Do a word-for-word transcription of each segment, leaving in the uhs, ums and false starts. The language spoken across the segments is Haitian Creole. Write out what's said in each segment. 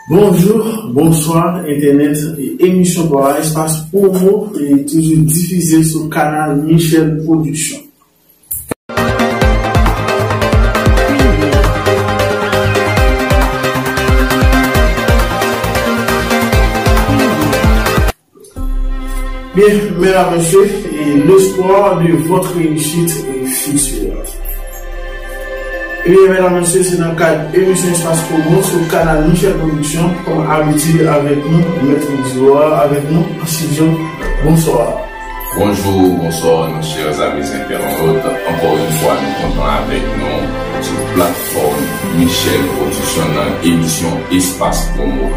Bonjou, bonswa, entènèt, e emisyon pa w la, Espas Pwomo, e toujou difize sou kanal Michel Production. Byen, medam, mesye, e l'espoir de votre réussite future. Ebyen, medam, mesye, se nan kad emisyon Espas Pwomo sou kanal Michel Production, kòm abitid avèk nou, Mèt Diwa avèk nou an estidyo. Bonswa. Bonjour, bonsoir, nos chers amis internautes. Encore une fois, nous comptons avec nous sur plateforme Michel Production dans l'émission Espace Promo.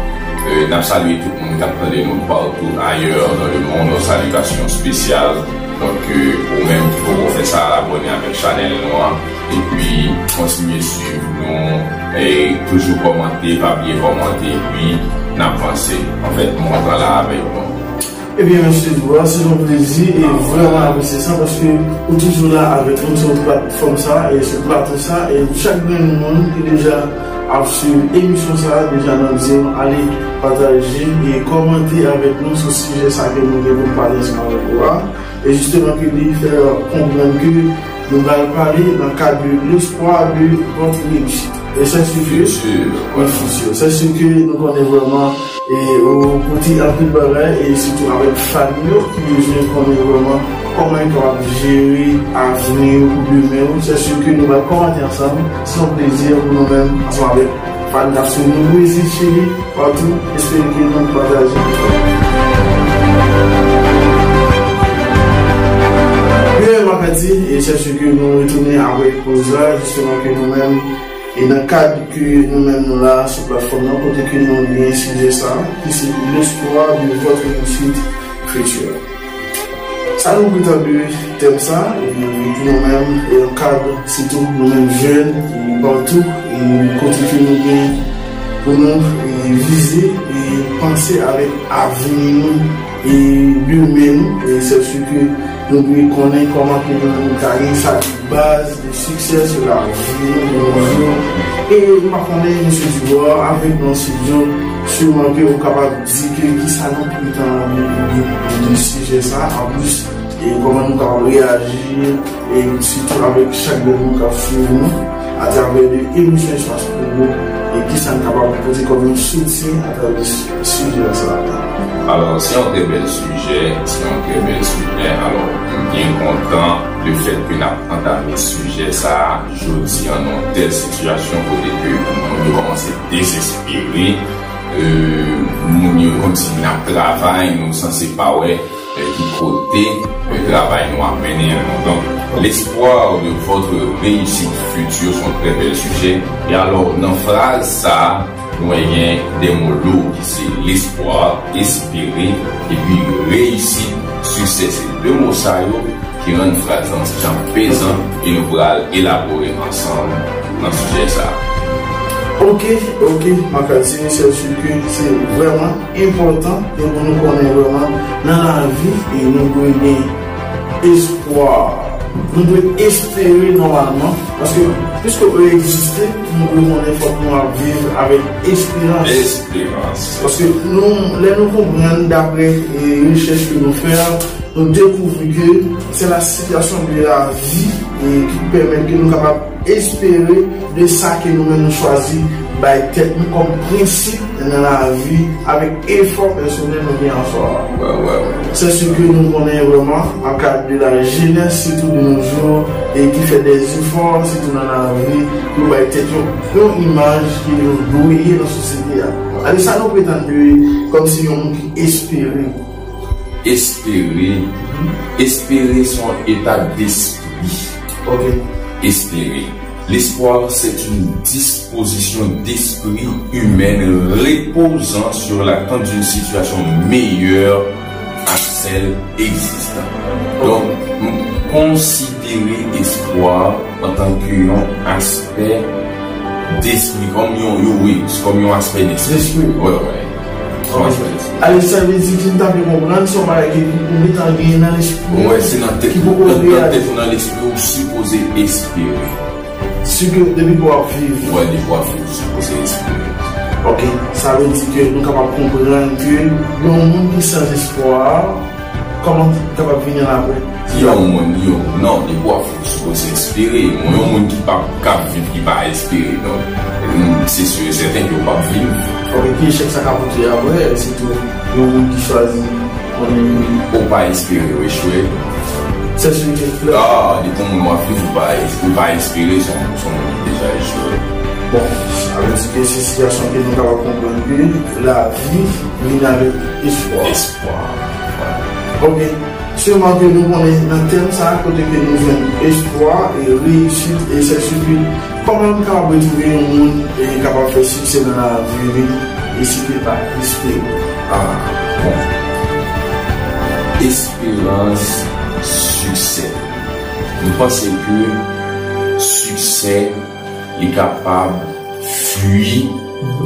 Euh, n ap salye tout moun k ap tande nou partout ailleurs dans le monde. Salutations spéciales. Donk, euh, ou menm ki poko fè sa, abòne avèk chanèl nou an. Epi, kontinye swiv nou. E toujou kòmante, pa bliye kòmante. Epi, n ap vanse. Anfèt, mond lan la avèk nou. Ebyen, mesye Dura, se yon plezi e vrèman apresye sa paske ou toujou la avèk nou sou platfòm sa e sou plato sa. E chak grenn moun ki deja ap swiv emisyon sa, deja n ap di nou ale pataje e kòmante avèk nou sou sijè sa ke nou gen pou n pale ansanm avèk ou a. E jisteman ke li fè konprann ke nou pral pale nan kad de l'espoir de votre réussite. E c'est sûr que, futur, ouais, futur. C'est sûr que nou konnen vrèman e ou pote anpil bagay e sitou avèk fan yo ki bezwen konnen vrèman kòman yo kapab jere avni yo pou demen yo. C'est sûr que nou pral kòmante ansanm. Se yon plezi pou nou menm ansanm avèk fan k ap swiv nou Brezil, Chili, patou, espere ke nou pataje. Byen, m ap di, e c'est sûr que nou retounen apre poz la, jisteman ke nou menm, e nan kad ke nou menm nou la sou platfòm nan, kote ke nou gen sijè sa, ki se l'espoir de votre réussite future. Sa nou pran tan de tèm sa, e pou nou menm, e nan kad, sitou nou menm jèn, e patou, e kote ke nou gen pou nou, e vize, e panse avèk avni nou, e demen nou, e c'est sûr que nou dwe konnen kòman ke nou ka gen sa ki baz de siksè sou lavi nou de nos jours. E m pa konnen, mesye Dura, avèk nou an estidyo, siman ke ou kapab di ke kisa nou pretann de, de, de, de sijè sa, anplis, e kòman nou kapab reyaji, e sitou avèk chak grenn moun k ap swiv nou atravè de emisyon Espas Pwomo, e kisa n kapab pote kòm yon soutyen atravè de si-, sijè sa. Alò, se yon trè bèl sijè, se yon trè bèl sijè. Alò, m byen kontan lefèt ke n ap antame sijè sa a jodi an nan yon tèl sitiyasyon kote ke moun yo kòmanse dezespere. Euh, moun yo kòmsi n ap travay, nou sanse pa wè, euh, ki kote, euh, travay nou ap mennen an nou. Donk, l'espoir de votre réussite future se yon trè bèl sijè. E alò, nan fraz sa a, nou wè gen de mo lou ki se lespwa, espere, epi reyisit, siksè. Se de mo sa yo ki rann fraz lan jan pezan e nou pral elabore ansanm nan sijè sa a. Ok, ok, Mackendy, c'est sûr que se vrèman enpòtan ke pou nou konnen vrèman nan lavi e nou dwe gen espwa. Nou dwe espere nòmalman, paske piske ou egziste, nou dwe konnen fòk nou ap viv avèk esperans. Esperans. Paske nou, lè nou konprann daprè, e, rechèch ke nou fè a, nou dekouvri ke se la sitiyasyon de lavi, e, ki pèmèt ke nou kapab espere de sa ke nou menm nou chwazi bay tèt nou kòm prensip nan lavi avèk efò pèsonèl nou gen an swa. Wè, wè, wè. C'est sûr que nou konnen vrèman, an kad de la jeunesse, sitou de nos jours, e ki fè des efforts, sitou nan lavi, pou bay tèt yo yon imaj ke yo dwe ye nan sosyete a. Ale sa nou pretann de kòmsi yon moun ki espere. Espere. Espere se yon eta d'espri. Ok. Espere. L'espoir, c'est une disposition d'esprit humaine reposant sur l'attente d'une situation meilleure à celle existante. Donk, m konsidere espwa antanke yon aspè d'espri, kòm yon, yon, wi, kòm yon aspè d'espri. D'espri. Wè, wè. Kòm yon aspè d'espri. Ale, sa vle di ki n ta vle konprann, se yon bagay ki, ki pou gentan gen nan lespri. Wè, se nan tèt, ki poko nan, nan reyalize. Tèt ou, nan lespri, ou sipoze espere. Sitou depi w ap viv. Wè, depi w ap viv, ou sipoze espere. Ok, sa Sa vle di ke nou kapab konprann ke yon moun ki san espwa, kòman li kapab vini an apre? Yon moun, yon, non, depi w ap viv, ou sipoze espere. Yon moun ki p ap, k ap viv, ki pa espere, donk, mm, se si e sèten ke w p ap viv. Ok, ki echèk sa ka pote apre, sitou yon moun ki chwazi konnen ou pa espere, ou echwe. Sèl sou yon flè. Ah, depi yon moun w ap viv, ou pa, ou pa espere, se yon, se yon moun ki deja echwe. Bon, sa vle di ke se sitiyasyon ke nou kapab konprann ke lavi vin avèk espwa. Espwa. Ok. Sèlman ke nou konnen nan tèm sa a, kote ke nou jwenn espwa e reyisit e sèl sou ke kòman nou kapab retwouve yon moun e kapab fè siksè nan lavi li e si ke pa espere. Ah, bon. Esperans, siksè. M panse ke siksè li kapab fwi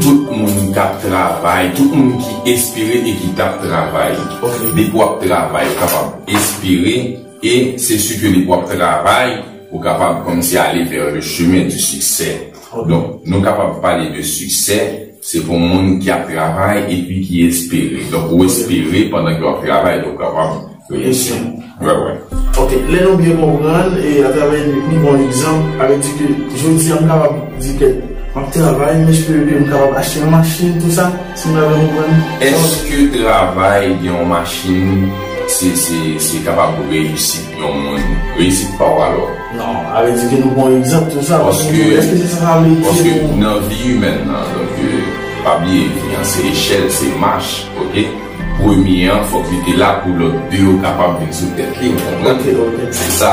tout moun k ap travay, tout moun ki espere e ki t ap travay. Ok. Depi w ap travay, ou kapab espere, e se si ke depi w ap travay, ou kapab kòmsi ale vers le chemin du succès. Ok. Donk, nou kapab pale de siksè, se pou moun ki ap travay epi ki espere. Donk, ou espere pandan ke w ap travay, donk, ou kapab reyisi. Wi, wi. Ok, lè nou byen konprann, e atravè yon bon egzanp, sa vle di ke jodi a m kapab di ke m ap travay, m espere ke m kapab achte yon machin, tou sa, si m ta byen konprann. Èske travay gen yon machin, se, se, se kapab reyisit yon moun? Reyisit pa w alò? Non, sa vle di ke nou pran egzanp tou sa, paske, èske se sa sa vle di? Paske nan vi imèn nan, donk, euh, pa bliye, vi an se echèl, se mach, ok? Premye an, fòk li te la pou lòt de yo kapab vin sou tèt li, ou konprann? Ok, ok. Se sa.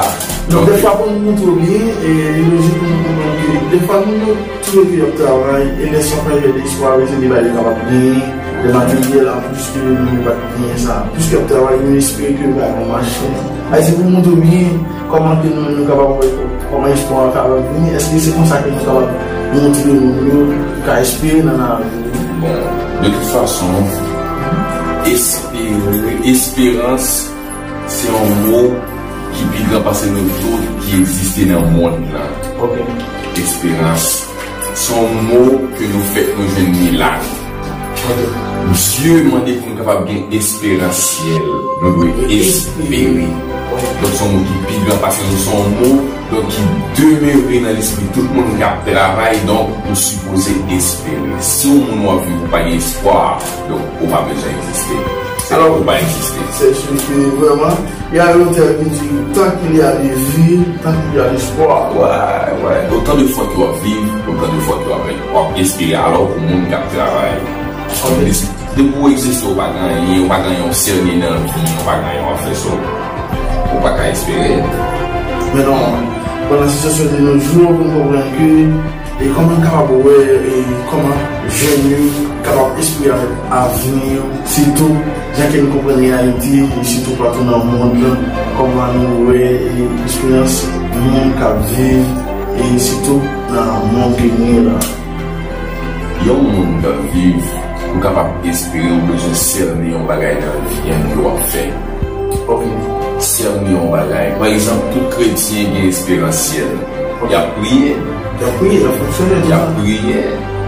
Donk, dèfwa pou nou montre w byen, e li lojik pou nou konprann ke dèfwa moun yo twouve ke y ap travay, e lè sa fè lè espwa, se de bagay yo kapab genyen, de materyèl, an plis ke nou pa t genyen sa. Plis ke y ap travay, nou espere ke yo ka gen yon machin. Sa vle di pou montre w byen kòman ke nou menm nou kapab wè kòman espwa a kapab vini, èske se konsa ke nou kapab montre moun yo ka espere nan lavi? Bon, de tout fason, espere, esperans, se yon mo ki pi gran pase nou tout ki egziste nan mond lan. Ok. Esperans. Se yon mo ke nou fèk nou jwenn li la. Ok. Dye mande pou nou kapab gen esperansyèl. Nou dwe espere. Ok. Donk, se yon mo ki pi gran pase nou, se yon mo, donk, ki demere nan lespri tout moun k ap travay, donk, ou sipoze espere. Si yon moun w ap viv, ou pa gen espwa, donk, ou pa bezwen egziste. Se alò, ou pa egziste. Se si ke vrèman, il y a un auteur qui dit, tant qu'il y a de vie, tant qu'il y a d'espoir. Wè, wè. Otan de fwa ke w ap viv, otan de fwa ke w ap, w ap espere. Alò, pou moun k ap travay, depi w egziste, ou pa gen anyen, ou pa gen anyen, w sène nan vi, ou pa gen anyen w ap fè sou, ou pa ka espere. Men non, pandan sitiyasyon de nos jours, pou nou konprann ke E kòman n kapab wè, e kòman jèn yo kapab espere avèk avni yo, sitou jan ke n konprann reyalite, e sitou patou nan mond lan, kòman nou wè, e esperans moun k ap viv, e sitou nan mond ke nou ye la. Yon moun k ap viv, pou kapab espere, ou bezwen sène yon bagay nan vi an ke w ap fè. Ok. Sène yon bagay. Pa egzanp, tout kretyen gen esperansyèl. Y ap priye. Y ap priye, y ap fonksyone, y ap priye.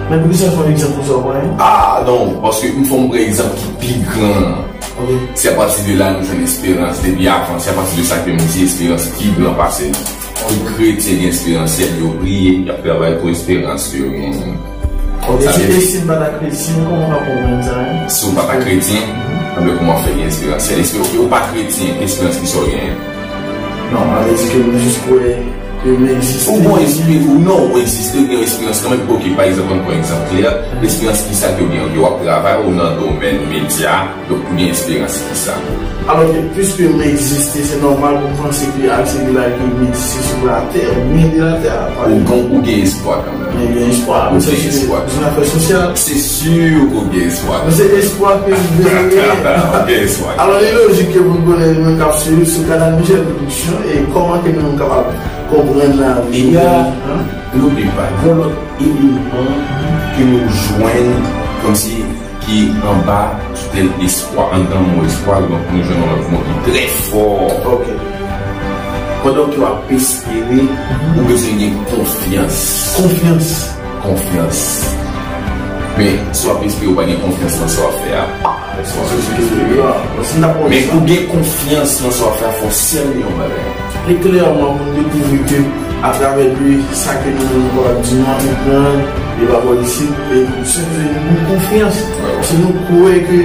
Men poukisa fè yon egzanp konsa w konnen? Ah, non, paske m fè yon egzanp ki pi gran. Ok. Se apati de la nou jwenn esperans depi avan. Se apati de sa ke m di esperans pi gran pase nou. Tout kretyen gen esperansyèl, yo priye, y ap travay pou esperans yo genyen. Ok, e si m pa ta kretyen, kòman w ap konprann sa, hein? Si w pa ta kretyen, anben kòman w ap fè gen esperansyèl? Espè, ok, ou pa kretyen, esperans ki sa w genyen? Non, sa vle di ke m jis kwè ke m egziste. Ou bon, espè, ou non, ou egziste, ou gen esperans kanmenm. Ok, pa egzanp, ann pran egzanp klè, esperans ki sa ke w gen? Ok, w ap travay, ou nan domèn medya, donk ou gen esperans ki sa? Alò ke, piske m egziste, se nòmal pou m panse ke ak se la ke m egziste sou latè, ou gen de latè a. Ou gen, ou gen espwa kanmenm. Mwen gen espwa. Ou gen espwa. Se yon afè sosyal. Se si ou gen espwa. Men se espwa ke m bezwen genyen. Ou gen espwa. Alò, li lojik ke pou n konnen nou menm k ap swiv sou Kanal Michel Production e kòman ke nou menm kapab konprann lavi. Hein? N'oublie pas, gen yon lòt eleman ke nou jwenn kòmsi ki anba tutèl espwa. Anndan mo espwa, donk, nou jwenn yon lòt mo ki trè fò. Ok. Pandan ke w ap espere, ou bezwen gen konfyans. Konfyans. Konfyans. Men, si w ap espere, ou pa gen konfyans nan sa w ap fè a. Men pou gen konfyans nan sa w ap fè a, fò w sèvi yon bagay. E klèman, pou nou dekouvri ke atravè de sa ke nou menm nou kapab di, nou antreprann, e pa bò isit, e se ke nou gen konfyans. Paske nou kwè ke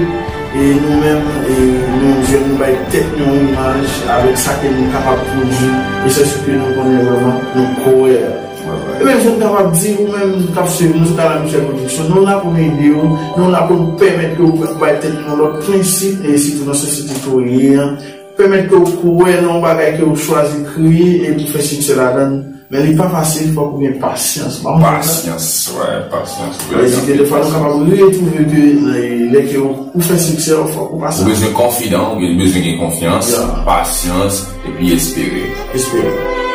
e nou menm, e nou jèn, nou bay tèt nou yon imaj avèk sa ke nou kapab pwodui, e se sa ke nou konnen vrèman, nou kwè. E menm jan m kapab di, ou menm k ap swiv nou sou Kanal Michel Production, nou la pou nou ede w, nou la pou nou pèmèt ke ou bay tèt nou lòt prensip, e sitou nan sosyete ke w ye an, pèmèt ke w kwè nan yon bagay ke w chwazi kreye e pou fè siksè ladan l. Men li pa fasil, fòk ou gen pasyans. Pasyans, wè, pasyans. Sa vle di ke defwa nou kapab retwouve ke lè, lè ke ou, ou fè siksè, fòk ou pasyans. Ou bezwen konfidan, ou bezwen gen konfyans, pasyans, epi espere. Espere.